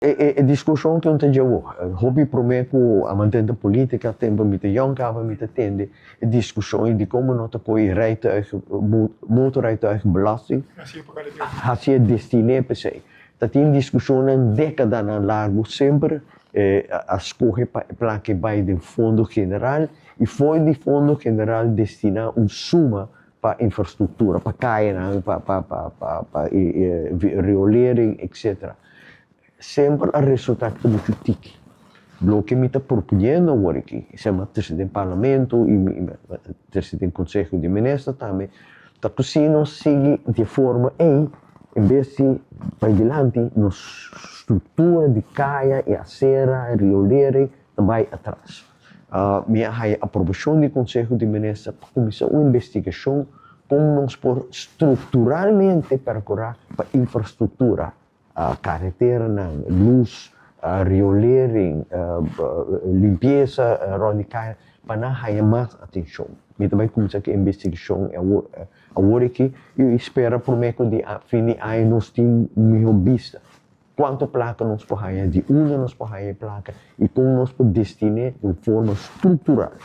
E diskushon ku ta dje hopi promé ku a mantené polítika, tempu mi ta yòn kaba mi ta tende e diskushon di kon no ta koi rijtuig, motorrijtuigbelasting, hasié destiné pa esei. Ta tin diskushonnan dékadanan largu semper a skohe pa e plaka bai den fondo general i for di fondo general destiná un suma pa infrastruktura, pa kayanan, pa riolering, etcetera. Semper a resultá ku ta muchu tiki. Loke mi ta proponiendo awor aki, esei mi a trese den parlamento i mi a trese den konseho di minister tambe, ta ku si nos sigui di e forma ei, en bes di bai dilanti, nos struktura di kaya i asera, riolering ta bai atras. Mi a haya aprobashon di konseho di minister pa kuminsá un investigashon kon nos por strukturalmente perkurá pa infrastruktura, kareteranan, lus, riolering, limpiesa rònt di kaya, pa nan haya mas atenshon. Mi ta bai kuminsá ku e investigashon awor aki i spera promé ku di fin di aña nos tin un mihó bista kuantu plaka nos por haya, di unda nos por haya e plaka i kon nos por destin'é di un forma struktural,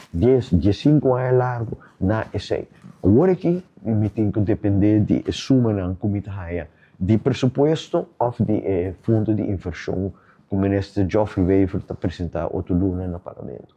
dies, diesinku aña largu na esei. Awor aki mi tin ku dependé di e sumanan ku mi ta haya di presupuesto of di e fondo di inversion cu Minister Geoffrey Wever ta presenta otro luna na Parlamento.